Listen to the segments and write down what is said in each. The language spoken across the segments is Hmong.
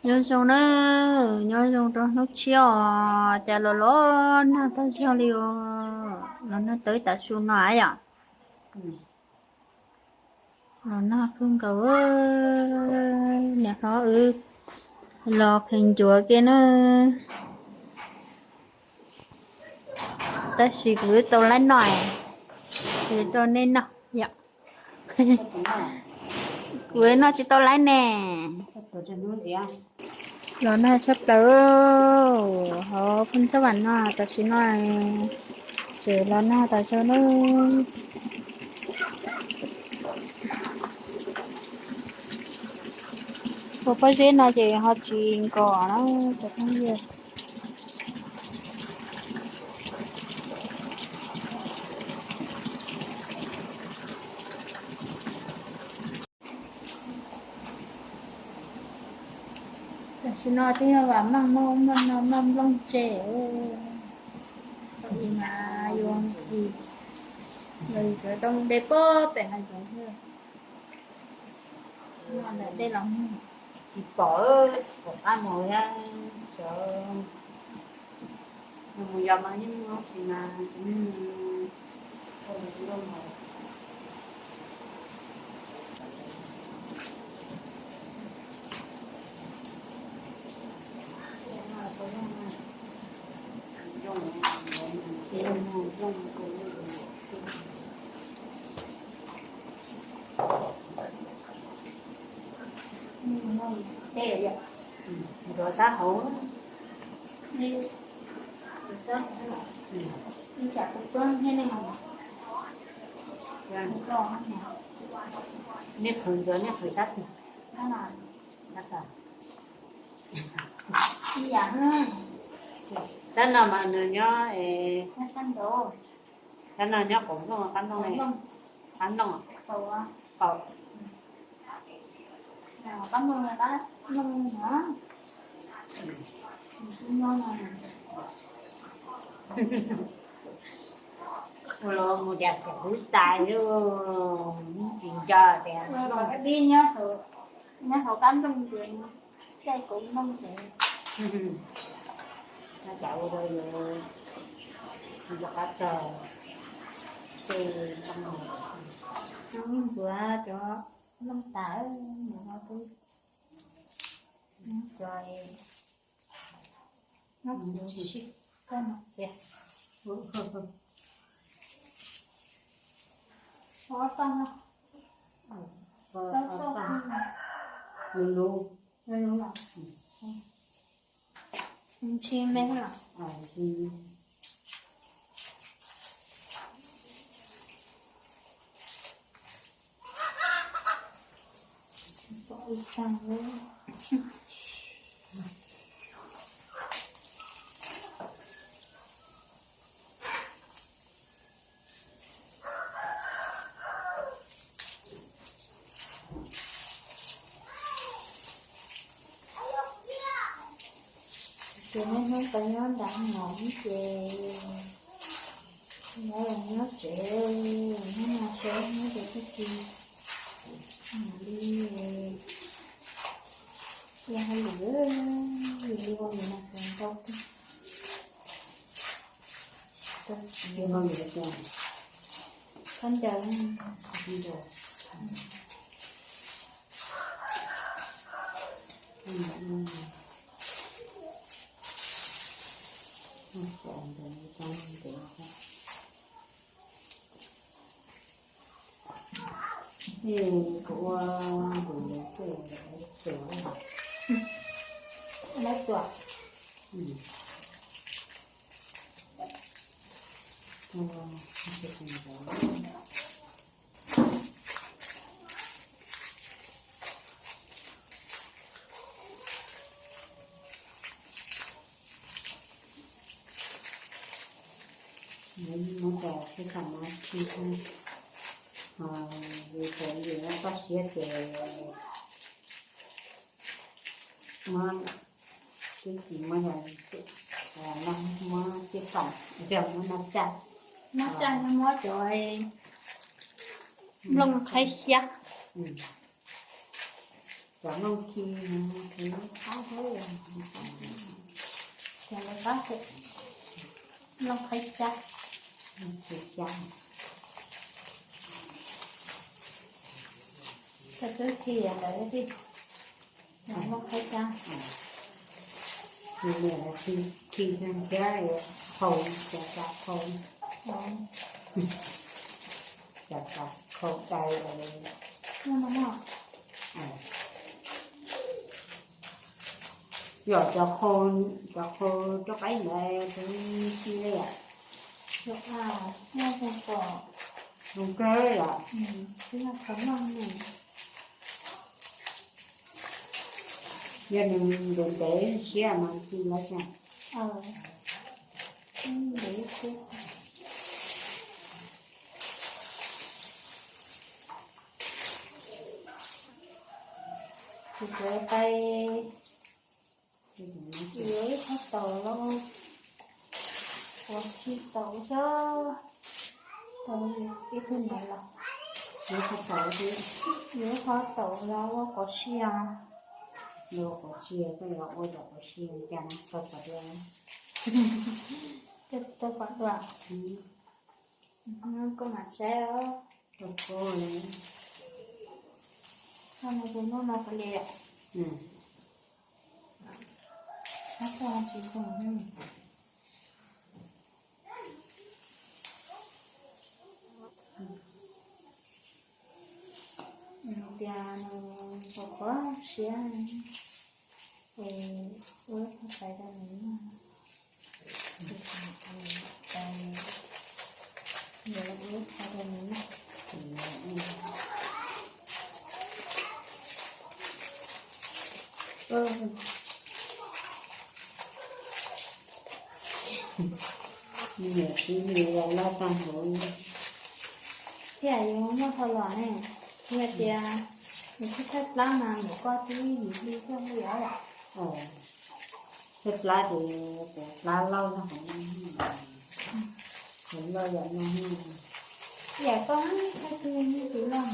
Nyob zoo na, nyob zoo rau hnub tshiab os, cas los los nag tag zog li os, los nag tawv tas su no yom. Los nag kawg nkaus, niam hlob wb los qhis ncuav kiag na. Tab sis kuv tsis tau laib noj, kuv rau nej noj yom. Kuv noj tsis tau laib ne. Los nag tshaj plaws hauv phab ntsa vam no tam sim no, tseem los nag tas zog na. Ua pob zeb no ces ho tsis nkos na cov phooj ywg. Tam sim no twb yog vam meej, muaj muaj no muaj nplooj tseg, tau ib mas yuav kis los yuav cov tau de pob pem hav zoov thiab. Ntawm dej los tsis pom, pom qab mus thiab, mus yos mas yeej mus si mas. Nrov sab hauv. Nej qhwv ncuav nej qhwv sab twg? Sab no mas nws nyob, sab no nyob qaum nplooj, qab nplooj, qab nplooj, qaum. Ua los mus cas kuv tais tsis nco tias dib nyob hauv qab nplooj ces caij kuv nplooj ces. Cas ua rau yus nco qab tog tej nplooj. Ntxuav cov nplooj tas, ntxuav cov nyob kuv si koj no tias ob tog no, ob tog no, lub lub, lub lub los. Ntsis me los. Ces niaj hnub tau nyob nram ngos ces nyob los nyob tsev, hnub no seb nyob ces twb tsis mam li ua hauj lwm, yus li ua li no ces ntau kawg. Khaub ncaws. Lawv tuam. Muab cov xib fam no khi, yus txawm yus toj siab ces muab, twb tsis muab, muab xib fam, yog muab nab caj, nab caj muab cov nplooj qhaib xyab. Cov nplooj khi no, khi qab thiab, cov lawv qab thiab, nplooj qhaib cab, qhaib cab, cov twb khi ntawd thiab, nplooj qhaib cab. Khi, khi nag thiab, qhau, cov tsav qhau, cov tsav qhau dais. Yog cov qhau, cov qhau rau qaib ntawd tus si li yom. Zoo kawg yom. Yog nws ntev ntev siab mas ci lawm thiab. Kuv cov tais yuav ib qho taum los, ua tsis taum xyov, taum ib tug niam los, yuav ib qho taum los ua qos sia, ua qos sia, koj yuav ua cov qos sia cas no tau qos dua, tau qos dua. Koj mam saib os. Koj no tus noj no pom li, tab tom tsis zoo. Tias nws qhuav qhuav siab, es ua ib qho tais rau nws noj, tais, ua ib qho rau nws noj. Niam txiv nws los loj tag npaum. Thiaj yuav muaj qhov los ne, yog tias nws tsis thawj plab mas nws koj twb yim hli koj li os. Thawj plab ces kuv plab loj no, qhov loj yam no. Yam koj thawj twg twb loj.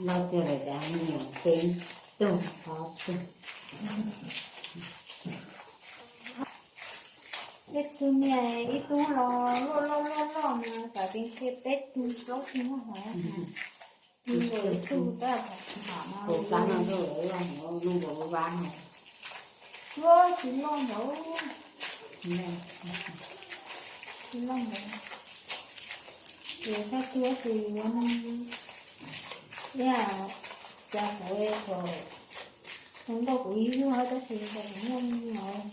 Loj tiag lawm cas me nyuam peb tug qhov twg. Tej tug niag ib tug los loj loj loj loj mas tam tis nqhis peb tug plaub tug muaj hauv. Ib tug tab tom tham no, tus plab no loj loj hauv lub nkaus lub vab no. Ua tsis loj npaum, tsis loj npaum. Ces thawj tug ces yuav no, ib, cas kuv thaum tus nkauj kuv ib yug tab sis cas kuv muaj me nyuam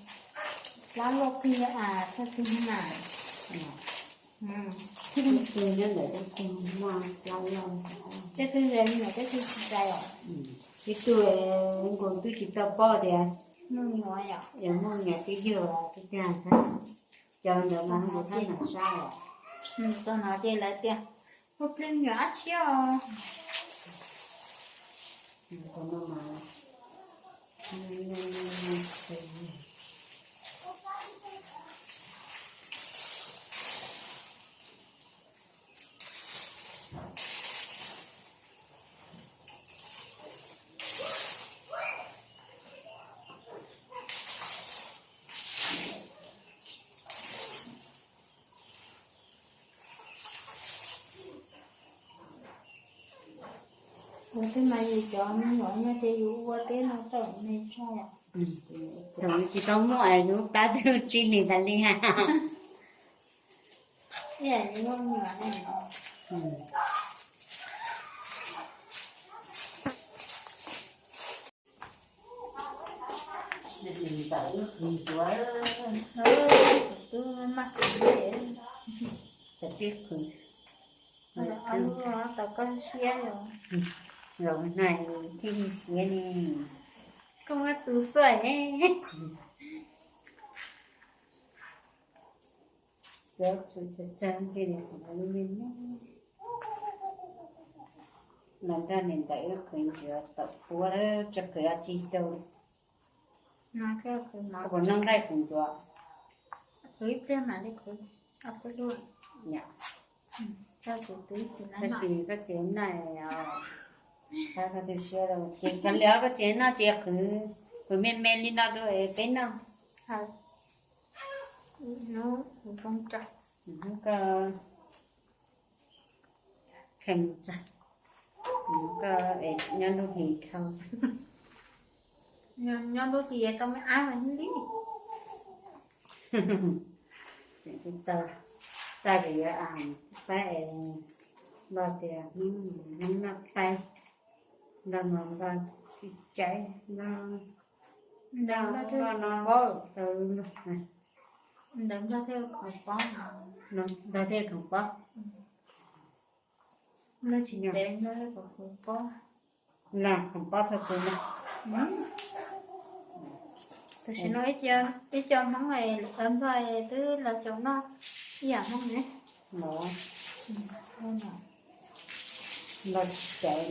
plab loj kiag a, thawj tug na. Ib tug nyob ntawm tej tug muaj plab loj, tej tug ze me nyuam tej tug tsis txais os. Ib tug nkaus twb tsis tau paub tias muaj me nyuam, muaj me nyuam twb yug twb tag, cov ntawd mas nkaus thab nam sab os. Tau no ces lawv tias ua plig me nyuam ab tsi os. Kuv twb mas yus cov me nyuam nyob ces yus ua teb no txawm me tshaj. Thaum yus tsis tau muaj es yus plab twb tsib hlis tas li ha. Ntawm wb qhwv ntsuav, twb maj qhwv, tam sis qhwv, tau koj siab los, los hais thiaj li siab ne. Koj muab tus xuav. Cov tswv tsawg tsawg thiaj li qhwv li me me. Los nrog niam ntawm wb qhwv ntsuav taum puab lawm, tsis qhwv dab tsi rau li. Puas noj nqaij qhwv ntsuav? Qhwv ib pliag mam li qhwv. Tab sis koj txiv noj, ces koj txiv noj ces qhwv, qhwv me me li no rau peb noj. Koj kheej, koj nyob nruab hlis dhau, nyob nruab hlis tau me ab li. Tag, tag kis yuav pab es Nplog tias hnub no noj taib, Nplog no Nplog tsis caiv, Nplog no, ntawd Nplog thiaj khoom pob, Nplog thiaj khoom pob, Nplog tsis caiv, Nplog khoom pob, Nplog khoom pob txog tus no. Tam sim no ib co Hmoob Nplog twb los xyaum noj ib yam Hmoob ne. Nplog tsis caiv,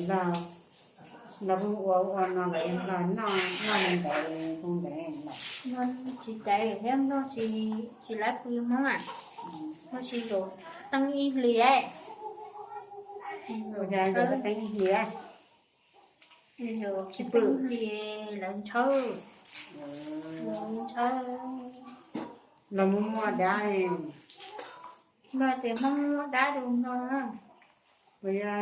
Nplog kuj ua ua no los yog Nplog noj noj li ntawd zoo ntawd lawm. Tsis caiv thiab Nplog tsis, tsis laib pw Hmoob a, Nplog tsis zaum teeb ib hlis. Ua cas zaum teeb ib hlis? Tsis pw, lawv ntshaw, ntshaw, los muaj muaj dab, Nplog tias Hmoob muaj dab rau Nplog. Ua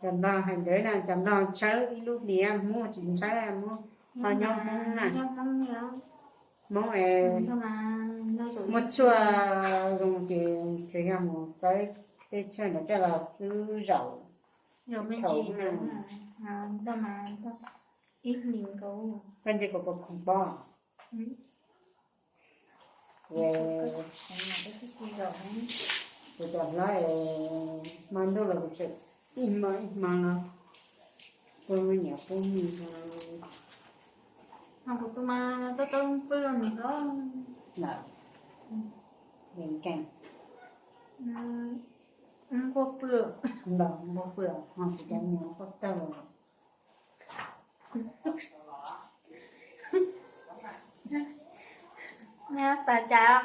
cas Nplog hais ntawd na, cas Nplog tshawb ib lub hlis, Hmoob tsis tshawb, Hmoob ho nyob Hmoob na, Hmoob es muaj tshuaj zoo ces tsuas yog mus txawb tej tshuaj ntawd coj los xwb zaum. Koj nce kuv puas khoom pob? Kuv cov hlob es hmo ntuj los kuv tseem ib hmo ib hmo los pub me nyuam pub mis. Kuv tus mas tau tau pw mis hlob lawm. Nquag pw, nquag pw ho kuv cov me nyuam quaj tawg. Nyob tas cas,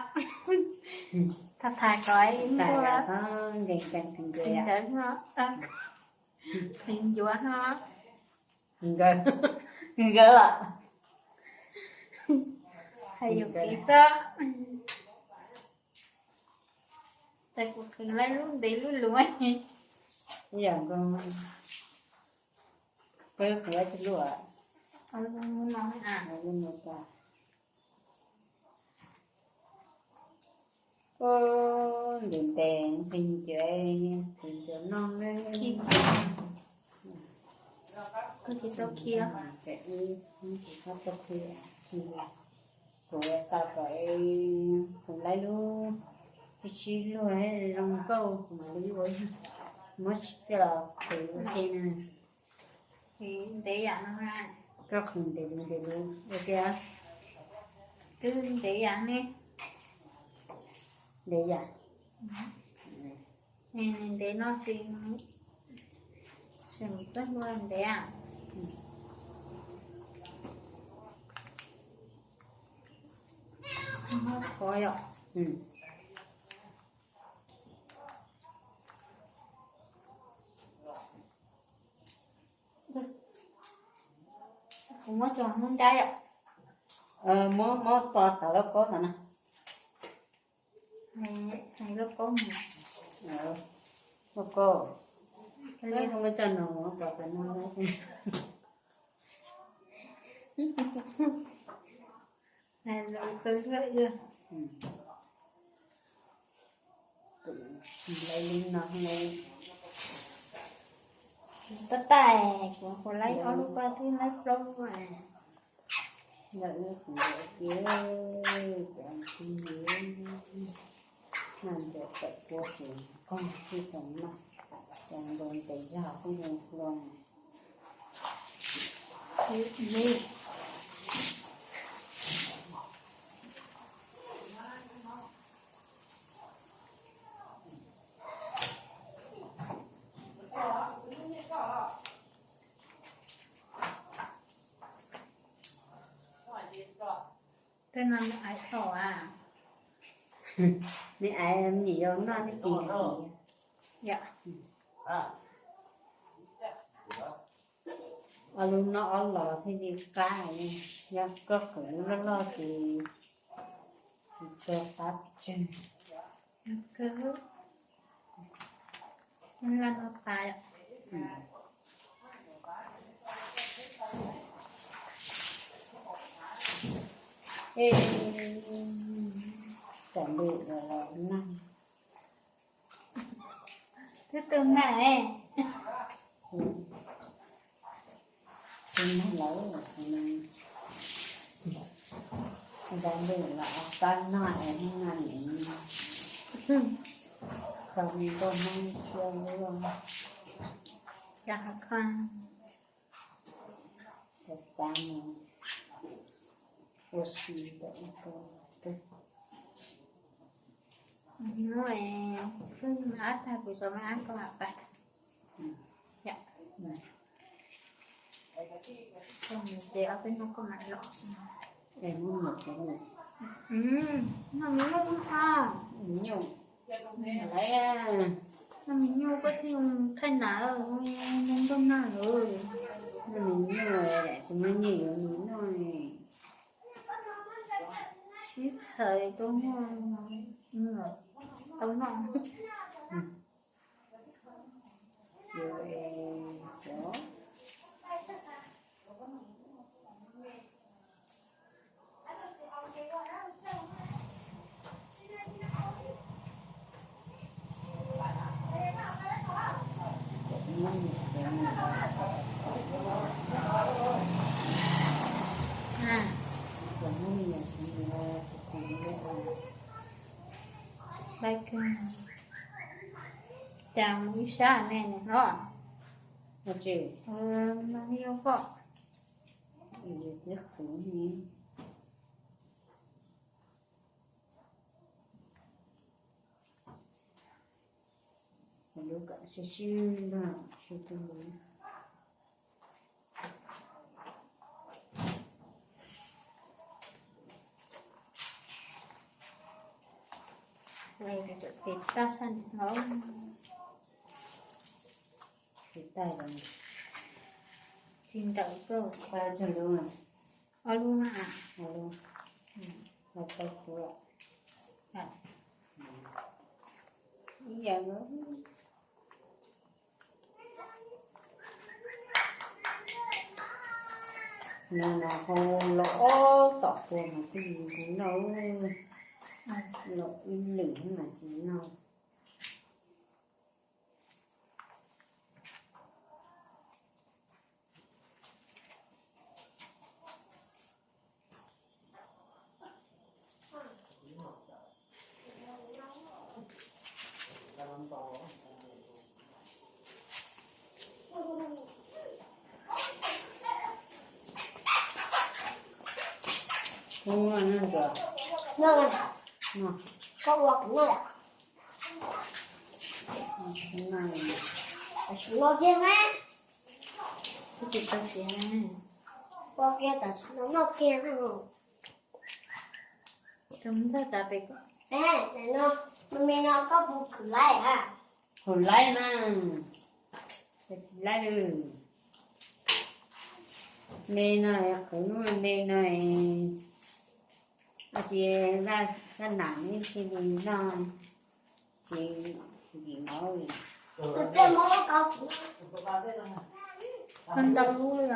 tham tham kom ib nquag, nkees nkees, nkees nkees, nkees ncuav no, nkawd, nkawd lawm, hais yuam kev xwb. Cas kuv khwv laib lub ntev lub luv. Ib yam nkaus, peb khwv tsis luaj. Ub, ntev ntev, nqhis ncuav, nqhis ncuav noj ne. Koj tsis tau khi, tsis tau khi, kuv tau kom kuv laib lub sib sib luag zoo nkauj kuv mam li ua, muab coj los qhwv ua ke na. Ntev yam no, koj qhwv ntev ntev ua ke, twb ntev yam ne, ntev yam, ntev no ces seem txawj ua ntev. Qhov yom. Kuv muab tso hnub nrab yom. Muab, muab pov tawm lauj kaub ntawd na. Hais lauj kaub mus. Lauj kaub, muab tso no, pov tawm no. Hais lus txawv luaj yog. Lawv li no, tab tab kuv kuv laib ob lub koj twb laib plaub lub. Ntawm lub kuv ntawd ces kuv tis li no ntawm tawm kua ces koog xwb tau noj, ces nkaus ntev zog xwb zoo hluas. Tej no aiv thaum a, Neb ais me nyuam yaus noj neb tsis nyiam. Ob lub no ob los thiaj li qab, yog koj qhwv lub loj loj ces tsis tshua qab pes tsawg. Laj no tas. Tam lwm los nag. Twb tu nag. Tus neeg lawv nta lwm los qab noj es hnub no nim qhov me nkauj Hmoob thiab lub qab mus ua si ntawm ib tug Ab tag kuv cov me ab koj mam pais. Ces ob peb hnub koj mam los. Noj me nyuj, noj me nyuj koj thiaj thaij nas, noj noj noj. Noj me nyuj, tus me nyuj yuav mus noj. Sib txhais tau muaj tau noj. Cas mus ib sab ne no. Mas yog pom. Lub kam sib sib nrog sib tu lub. Tes tag sab no. Tes tag los. Tsis ntawm koj. Ob lub na. Ob lub. Ib yam. No no ho los ob tom tua mas twb yus noj, los ib lwm mas tsis noj. Noj, koj ua kuv noj. Noj kiag mas. Ua kiag tam sim no noj kiag. Tus ntxawg tas pem ko. No, me no koj puas khwv laib a? Khwv laib na. Khwv laib. Me no qhwv lub me no. Ces sab nam thiaj li noj. Ces ntau lub li os.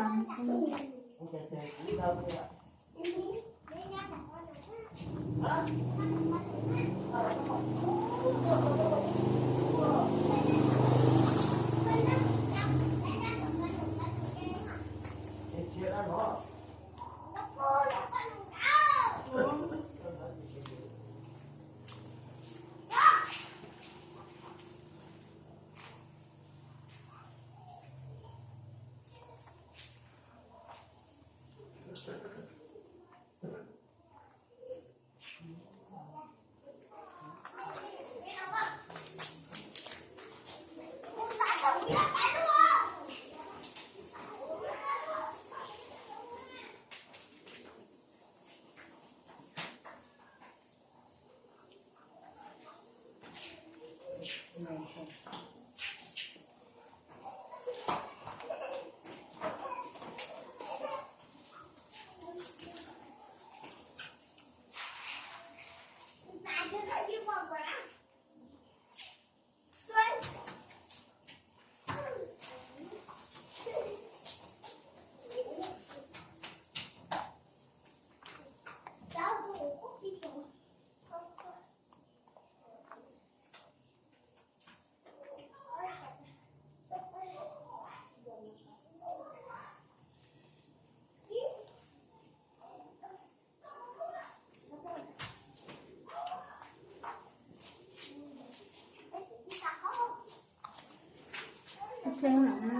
Ib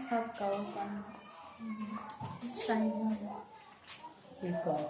qho kauv, ib qho kauv.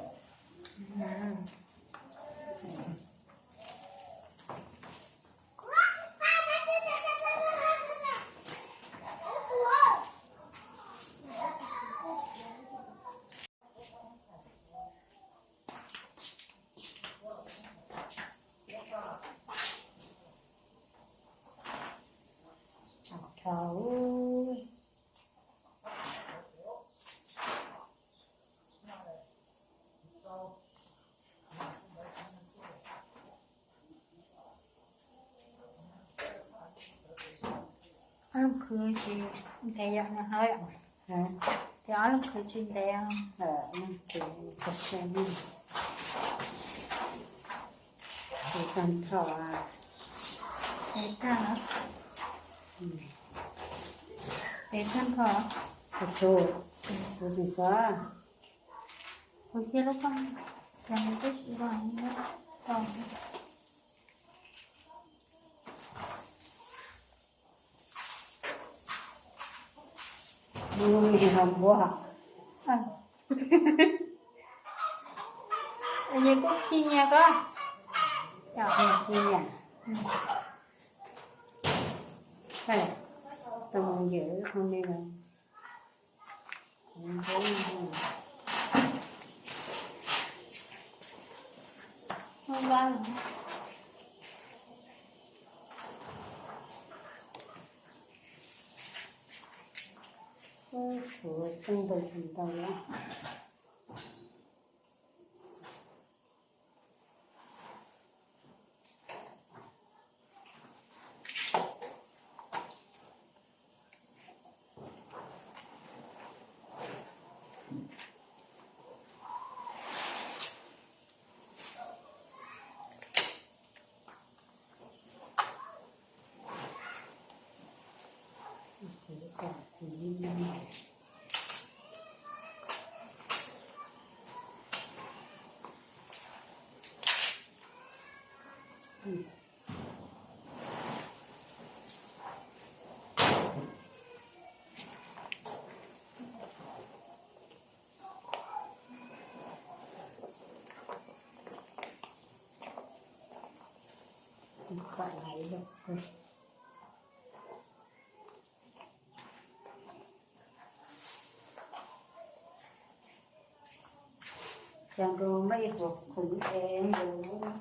Ob leeg khwv tsis ntev yom, nws hlob yom? Ces ob leeg khwv tsis ntev. Tag nrho. Ntev tag. Ntev tag nrho. Kuv tsis xav. Kuv cia lub koj, ces nws twb tsis los, nws twb los. Mus me hos npua. Nyias kuj khi nyias ko. Khi nyias. Tau mus ncim qhov me los. Txhuv tseeb ntau tsis ntau lawm. Cov nkaus muaj ib puas khoom es nkaus.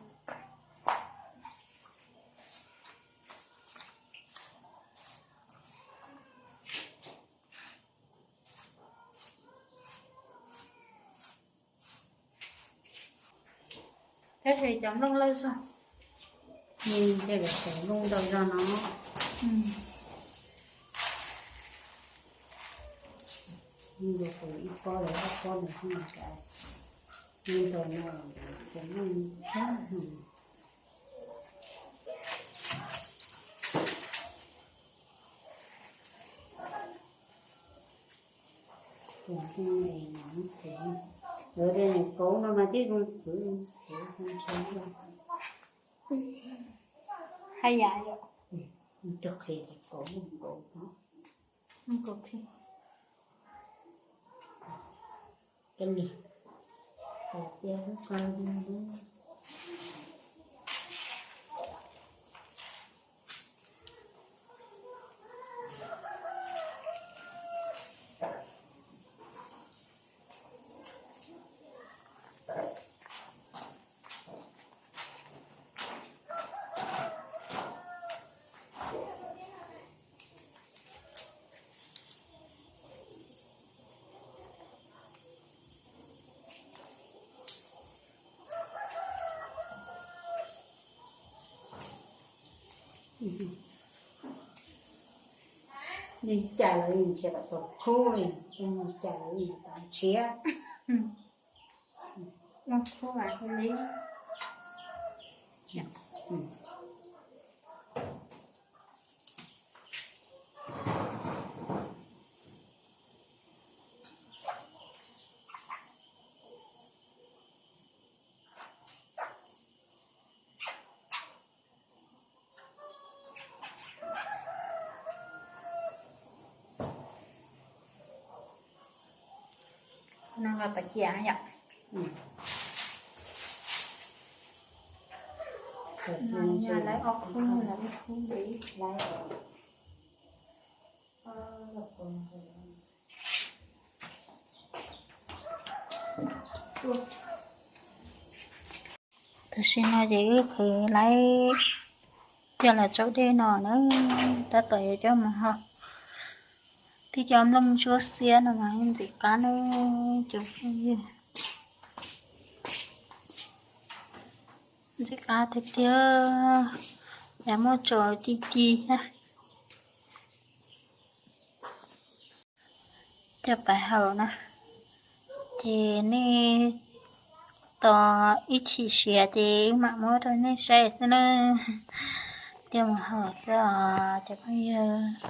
Tab sis cov nplooj lawj zog, nws nce lawm cov nplooj ntau zog no. Nws ib pob los ob pob no xwb, nws ntau no cov nplooj tshab. Lawv tias nws kauv no mas tib zoo khwv, khwv zoo ntshe. Haj yam yom. Tus qhe ces kauv, kauv no. Kauv pheej. Peb niag hais tias lub qab lub. Nws cais lawv nws tsis tau khub li, nws cais lawv nws tau ntshiab. Noj khub mas thiaj li. No nqa pas ciam yom. Lawv ob khub, lawv ib khub, lawv ib khub. Tam sim no ces wb qhwv lawv coj los tsau dej no na, tab tom yuav coj mus hau. Tib cov nplooj ntsuab xiab no mas ntxim qab na cov phooj ywg. Ntxim qab tiag tiag, yog muab tso ci ci thiab. Cov pais hau na, ces nej tos ib chim siav ces wb mam muab rau nej saib xwb na. Coj mus hau xwb os cov phooj ywg.